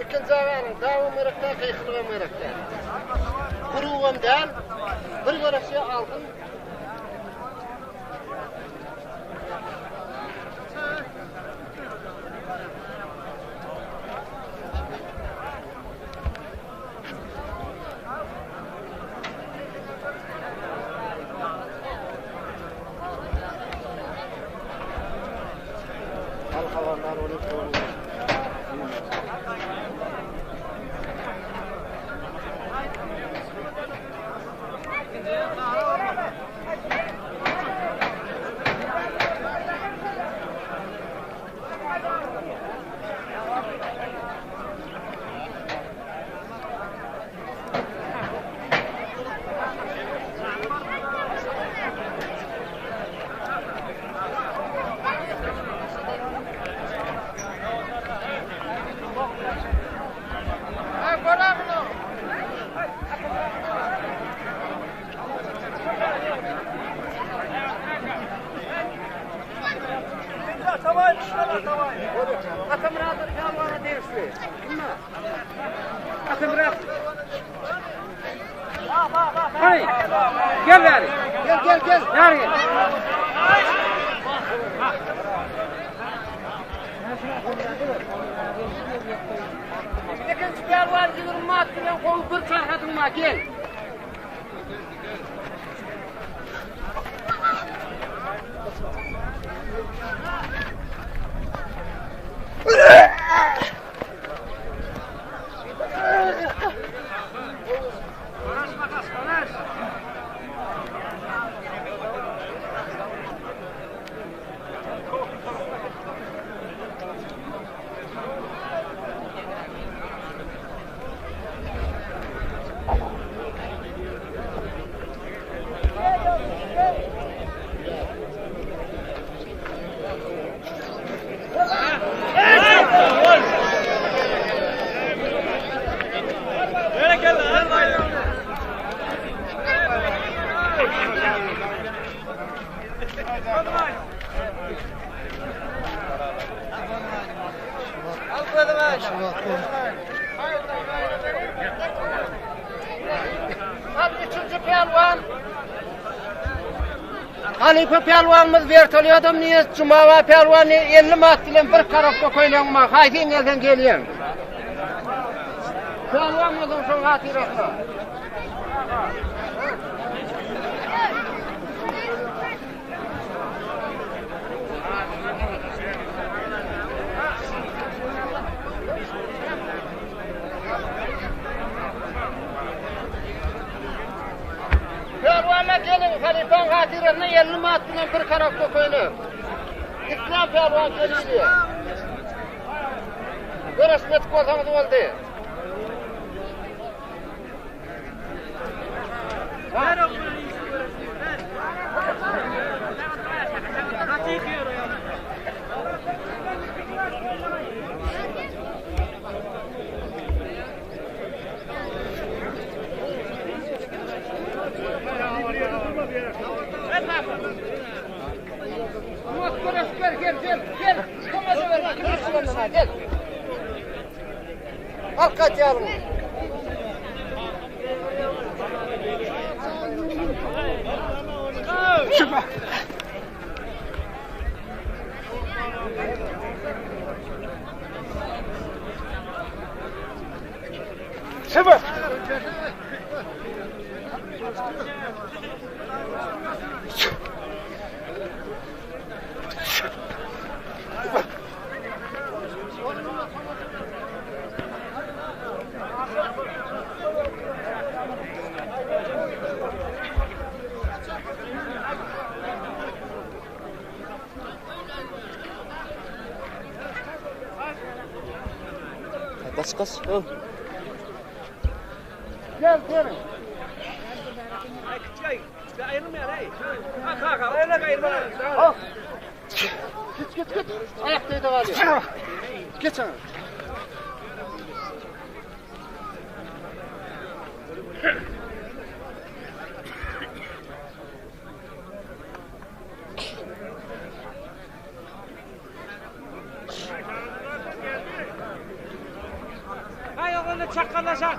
Ikinji aganyň dawam gerek däl, gykylygam gerek däl. Gurugam däl, bir göreşe alsyn. Gel bäri. Gel gel gel. Bäri gel. Ikinji pälwan 20 at bilen gowy bir çarhadyň bar gel. Hadi üçüncü pälwan. Halypa pälwanymyz vertolyodam niýet Jumaba pälwan 50 mat bilen bir tarapda köýnegiň bar. Haýsy gelseň gelýän. Pälwan bolsaň şoň hatyrasyna. Pälwana geliň, halypaň hatyrasyna 50 mat bilen bir tarapda köýnek. Islam pälwan gelýär. Görüşmedik bolsaňyz boldy. Kaç kaç. Gel gel. Al. Git git git. Ayakta da var. Geç ana. Hay oğlunu çakkalaşan.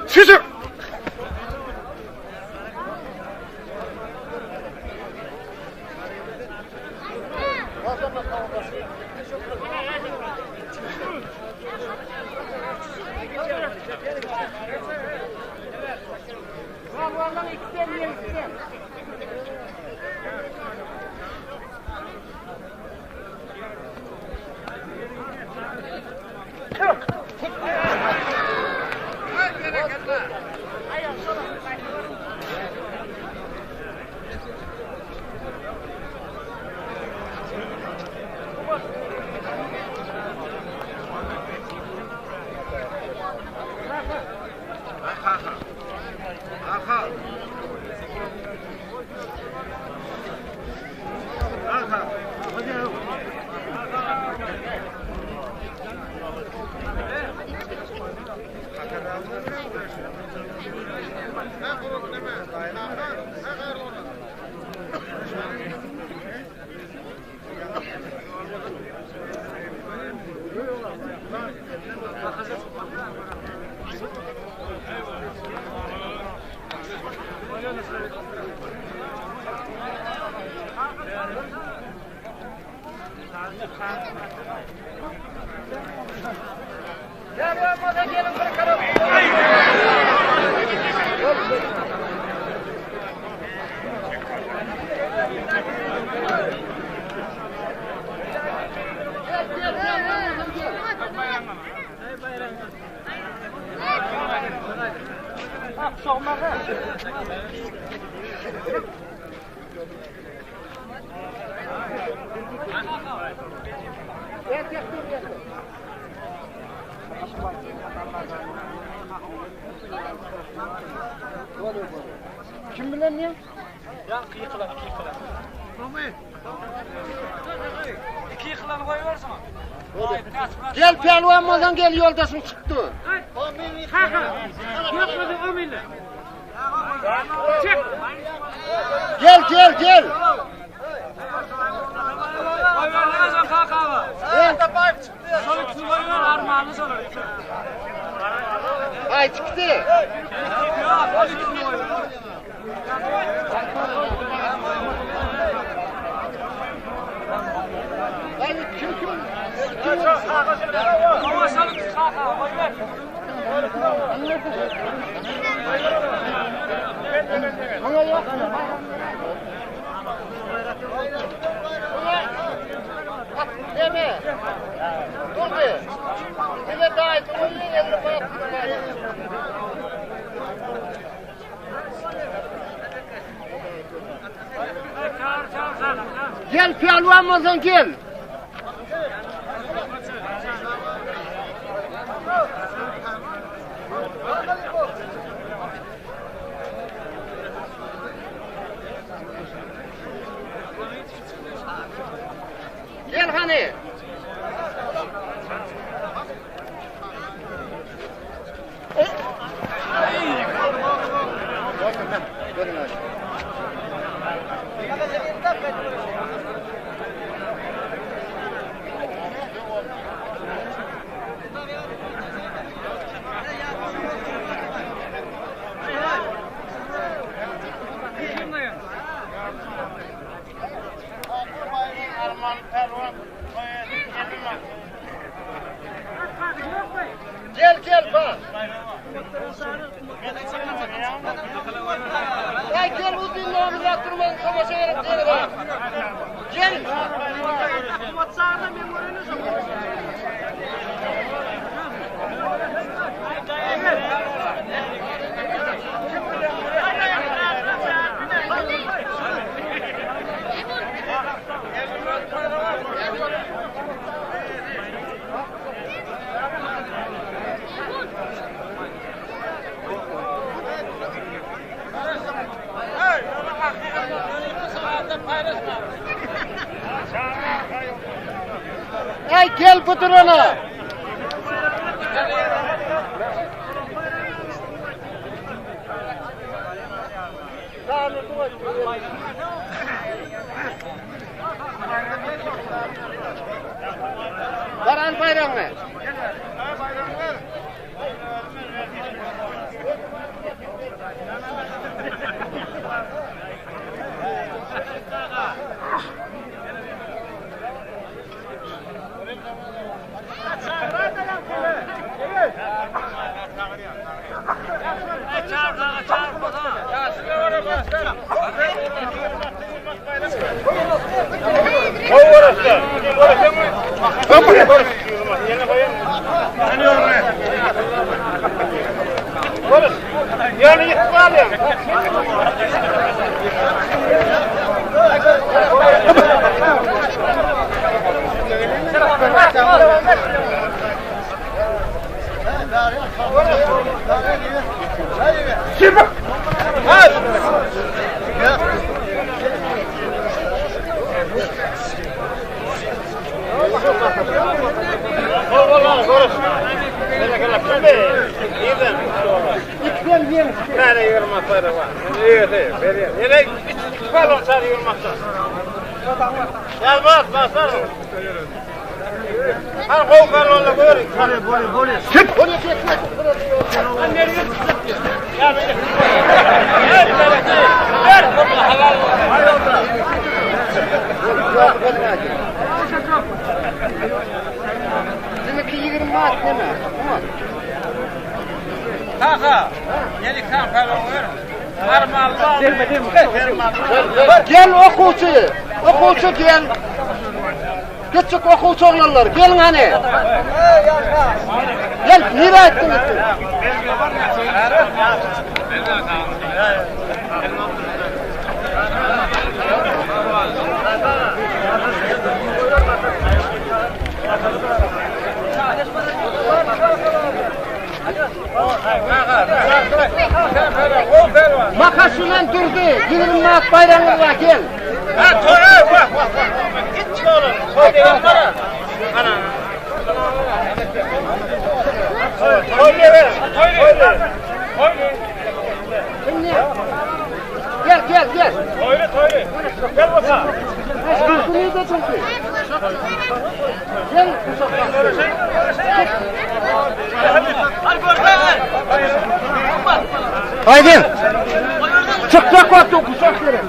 Süzü. Gel olmasa gelin bir karab. Gel gel gel olmasa gel. Gel gel dur gel. Kim bilen ne? Ya kıyıklan kıyıklan. İki yıkılanı koyuversin. Gel pehlivan olsan gel yoldaşın çıktı. Yok mu o millet? Çık. Gel gel gel. Koyvermezsen kalk abi. Gel. Son ikisini koyuver armağanı sonra. Ay çıktı. Yok o ikisini koyuver. Ay kim kim? Kim? Ama son ikisi kalk abi koyuver. Buna yok. Buna bak deme. Dur bir. Bize daha iyi oyun elini bırak. Çağır çağır çağır. Gel pehlivan olsan gel. Gel hani. Gel. Ey gel bu durana. Bar al baýragyňy. Siziňki 20 manat neme? Gel okuwçy, okuwçy gel. Küçük okuwçy oglanlar, geliň hany. Gel, nirä aýtdyňyz siz? Maka şundan durdy, 20 manat baýragyňyz bar, gel. Şimdi gel gel gel. Toýly toýly. Gel bolsa. Durdy nirde durdy? Gel Haydi. Çıkacak vakti kuşak verin.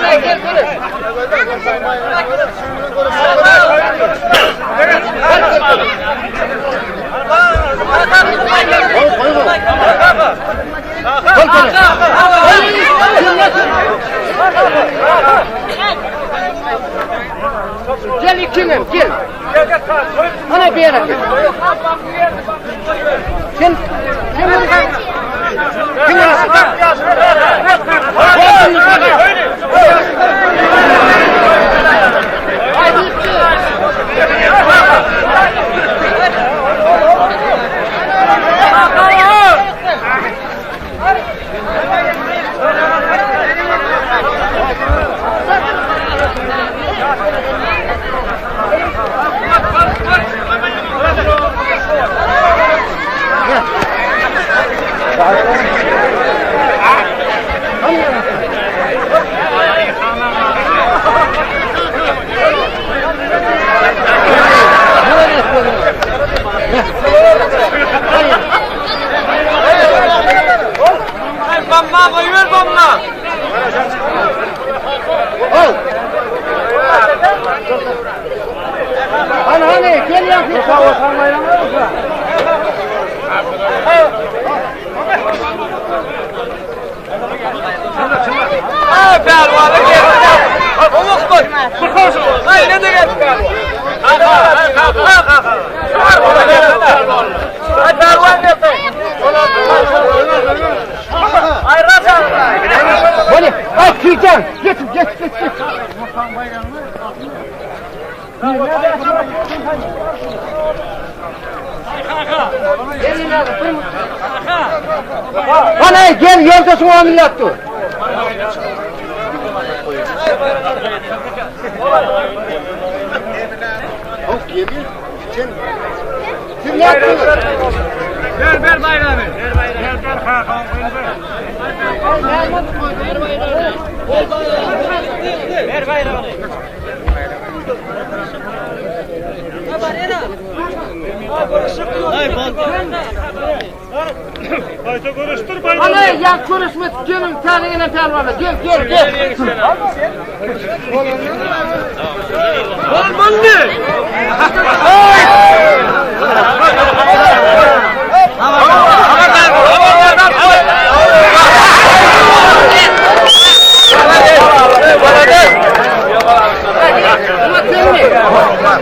Gel gel gel. Gel ikinem gel. Ana bir yere gel. Sen sen Kim orası? Haydi. Ol. Hany hany gel ýa. Hany, ay Tijan, geç geç geç geç. Hany gel ýoldaşyň 10 millat dur. Siz ne yaptınız? Ver ver bayrağını. Ver bayrağını. Ver ver Ver bayrağını. Hayta konuştur bayrağını. Hany ya görüşme gelin tane enen pälwanlar. Gel gel gel.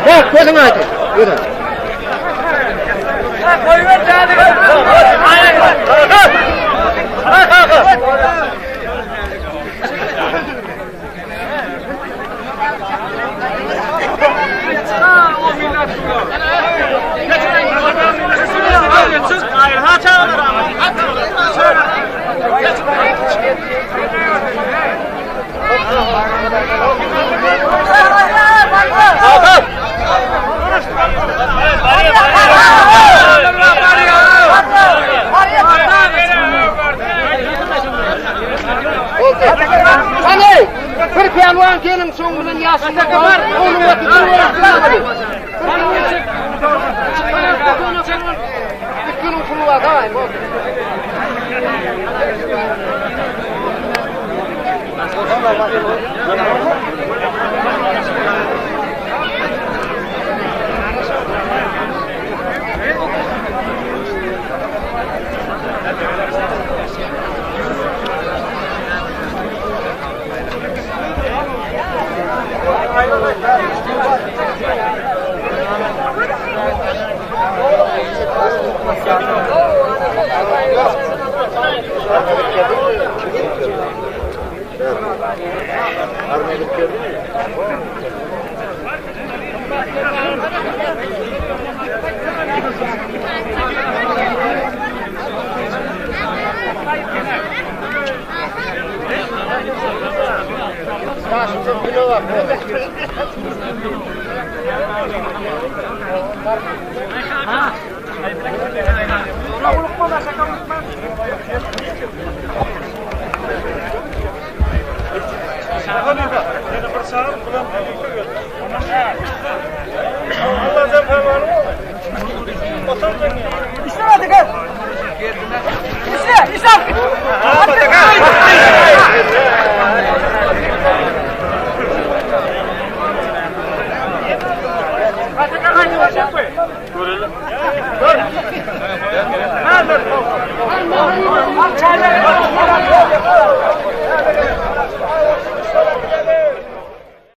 He, gözün aydın. Yürü. Hany, bir pälwan gelin soň bilen ýaşynda bar, onuň wagty bir görüp Dükkanın pulu var, davay, boldy.